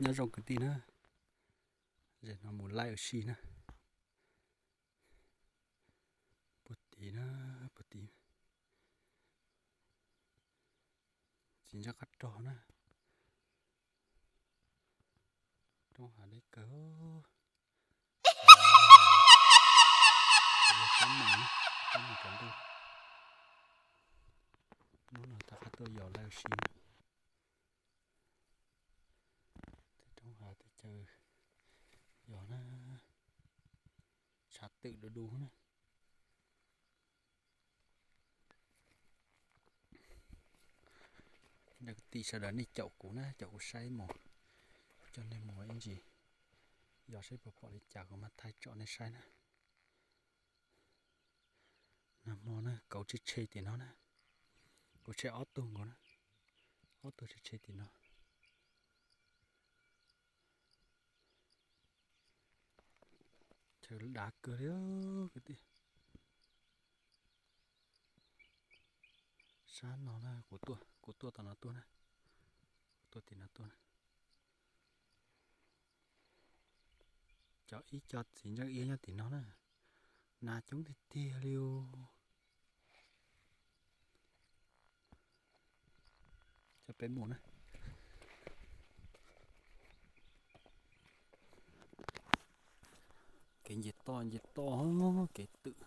Nyob zoo kwv tij na, zaum no mus laij ua si na. Puag tid na, puag tid. Txiv ntsaj qab rog na. Roob hav deb kawg. Hnub no rov qab tuaj yos laij ua si na. Tej roob hav tej chaw yos na, tshav twm du du na. Kwv tij sawv daws nej caum kuv na, caum kuv saib mus, coj nej mus ib ntsis yos saib puas pom li cas kuv mam thaij tso nej saib na. Nag hmo na kauv tshe tshe tim no na, kauv tshe ob tug nkaus na, ob tug tshe tshe tim no. Chaw dav kawg li kwv tij. Sab no na, kuv tuaj, kuv tuaj tom no tuaj na, kuv tuaj tim no tuaj na. Cov ib co txiv ntsaj iab nyob tim no na, nas coob tiag tiag li os. Coj peb mus na. Kev nce toj nce toj, kev twm.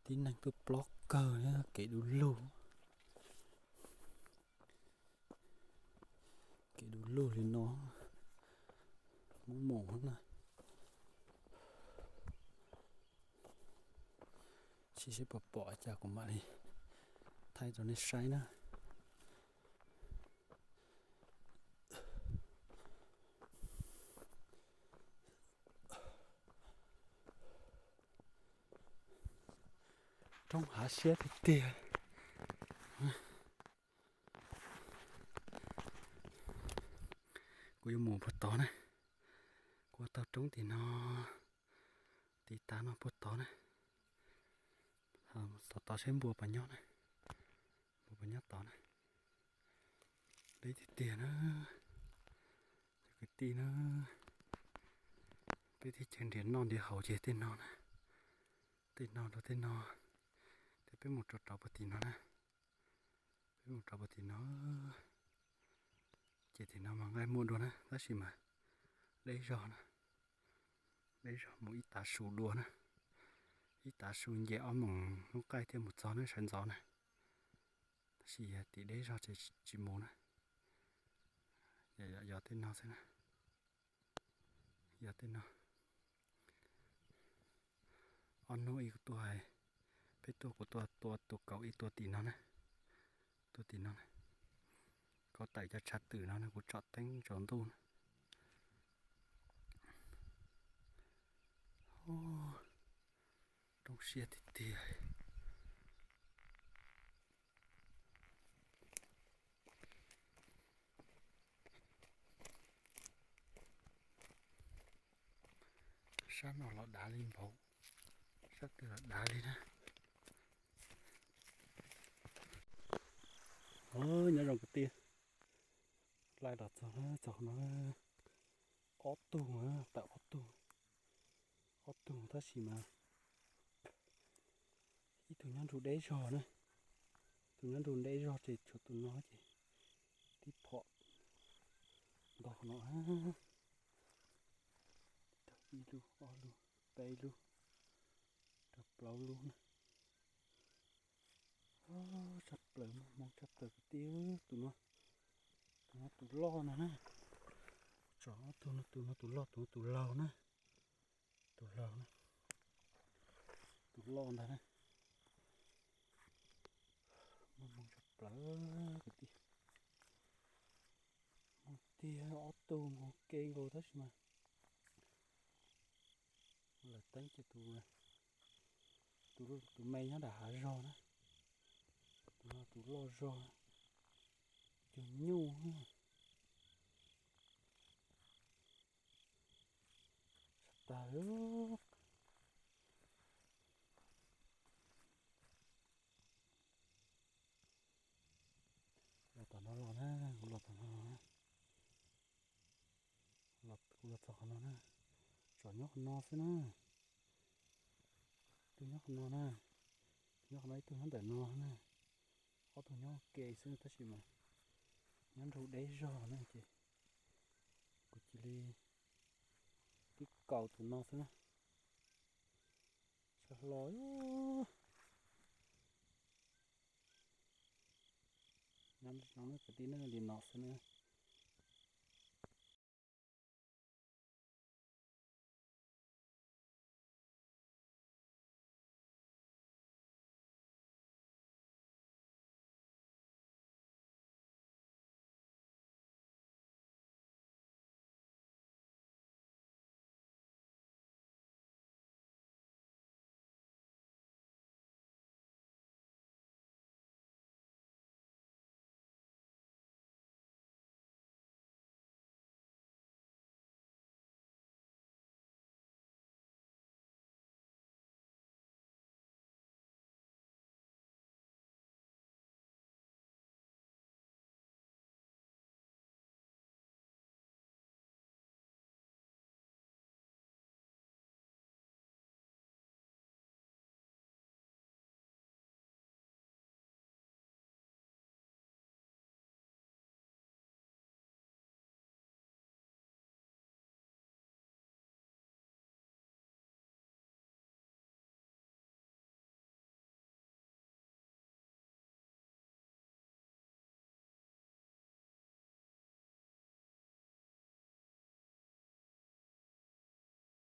Tib neeg tuaj plob kawg, kev du lug. Kev du lug li no, Hmoob mus na. Sim seb puas pom, cas kuv mam li thaij rau nej saib na. Roob hav siab tiag tiag. Kuv yuav mus puag tod na. Kuv ua tau roob tim no, tiv tav no puag tod na. Tod tod seb npua puas nyob na. Npua puas nyob tod na. Deb tiag tiag na. Cov kwv tij na, peb teb chaws nrhiav noj nrhiav haus ces tej no na, tej no rau tej no, thiab peb mus rau rov puag tim no na, peb mus rov puag tim no, ces tim no mas nqaij muaj dua na, tab sis mas deb zog na, deb zog mus ib tav su dua na, ib tav su nce ob moos hnub qaij thiaj mus txog na sawv ntxov na, tab sis yog tim deb zog ces tsis mus na, yog tej no xwb na. Yog tej no, ob hnub ib kuv tuaj, peb tuaj kuv tuaj tua tus kauv ib tua tim no na, tua tim no na, kauv tawm cov tshav twm no kuv tsom teeb tsaus ntuj na. Roob siab tiag tiag. Sab no los dav li npaum, sab twg los dav li na. Nyob zoo kwv tij, laij los txog na, txog no ob tug, tawm ob tug, ob tug tab sis mas ib tug nyob nru deb zog na, tus nyob nru deb zog ces tshuav tus no ces tib phom nkaus no, ib lub ob lub peb lub rau plaub lub na. Tshaj plaws, hmoo tshaj plaws kwv tij, tus no, tus no tus loj no na, tso ob tug no, tus no tus loj, tus no tus laug na, tus laug na, tus loj ntag na. Muaj hmoo tshaj plaws kwv tij. Hmoo tiag, ob tug nkaus ke nkaus tab sis mas lawv teeb ces tus me nyob nram hav zog na, tus no tus loj zog, cug nyuj. Tag li. Los Los na, kuv los txog no, kuv los txog qhov no na, tsov nyob qhov no xwb na. Ib tug nyob qhov no na, nyob qhov no, ib tug nyob ntawm no na, ob tug nyob ua ke xwb tab sis mas nyob nraum deb zog na ces kuv cia li tib kaus tus no xwb na. Tshaj hlo. Nyob kwv tij ne, li no xwb na.